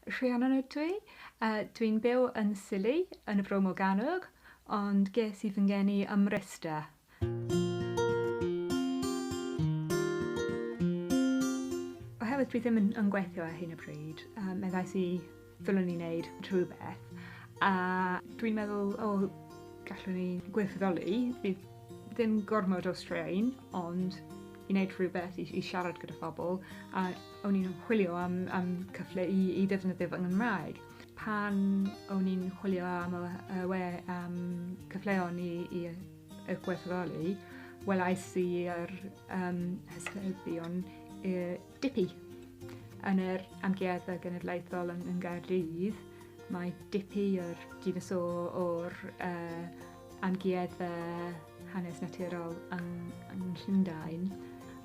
Rhiannon ydw i. Dwi'n byw yn Sili, yn y Fro Morgannwg, ond ges i fy ngeni ym Mryste. Oherwydd dwi ddim yn, yn gweithio ar hyn o bryd, meddais i ddylwn i wneud rhywbeth, a dwi'n meddwl, o, gallwn ni gwirfoddoli, bydd ddim gormod o straen, ond i wneud rhywbeth, i siarad gyda phobl, a o'n i'n chwilio am, am cyfle i ddefnyddio fy Nghymraeg. Pan o'n i'n chwilio am y, y we am cyfleon i y gwirfoddoli, welais i'r hysbysebion Dippy yn yr Amgueddfa Genedlaethol yng Nghaerdydd. Mae Dippy, yr dinosaur o'r Amgueddfa Hanes Naturiol yng Llundain,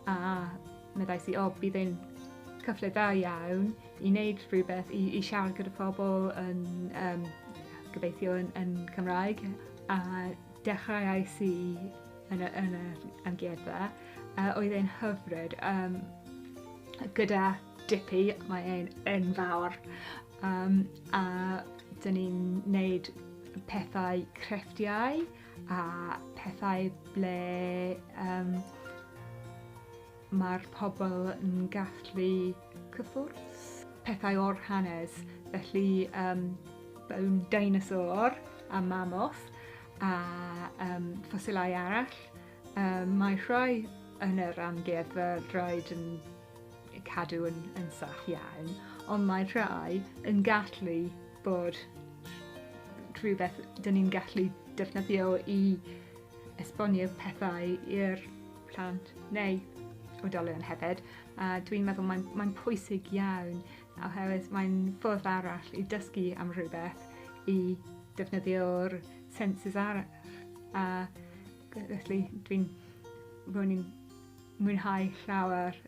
a meddais i, o, bydd e'n cyfle da iawn i wneud rhywbeth, i siarad gyda phobl yn, gobeithio yn Cymraeg, a dechreuais i yn y amgueddfa. Oedd e'n hyfryd, gyda Dippy, mae e'n enfawr, a dyn ni'n wneud pethau crefftiau a pethau ble mae'r pobl yn gallu cyffwrdd pethau o'r hanes, felly bone dinosaur a mammoth a ffosilau arall. Mae rhai yn yr amgueddfa rhaid yn cadw yn saff iawn, ond mae rhai yn gallu bod rhywbeth dyn ni'n gallu defnyddio i esbonio pethau i'r plant neu oedolion hefyd. A dwi'n meddwl mae'n pwysig iawn oherwydd mae'n ffordd arall i dysgu am rhywbeth, i defnyddio'r senses arall. A felly ro'n i'n mwynhau llawer.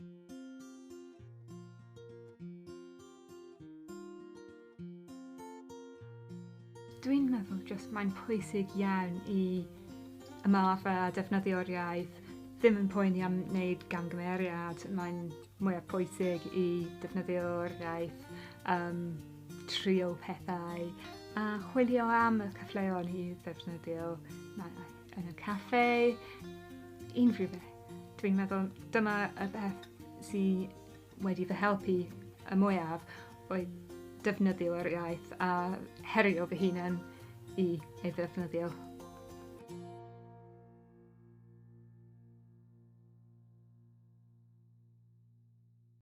Dwi'n meddwl jyst mae'n pwysig iawn i ymarfer a defnyddio'r iaith, ddim yn poeni am wneud gamgymeriad, mae'n mwyaf pwysig i defnyddio'r iaith, trio pethau a chwilio am y cyfleon i ddefnyddio yn y caffe, unrhyw beth. Dwi'n meddwl dyma y peth sydd wedi fy helpu y mwyaf oedd defnyddio'r iaith a herio fy hunan i ei ddefnyddio.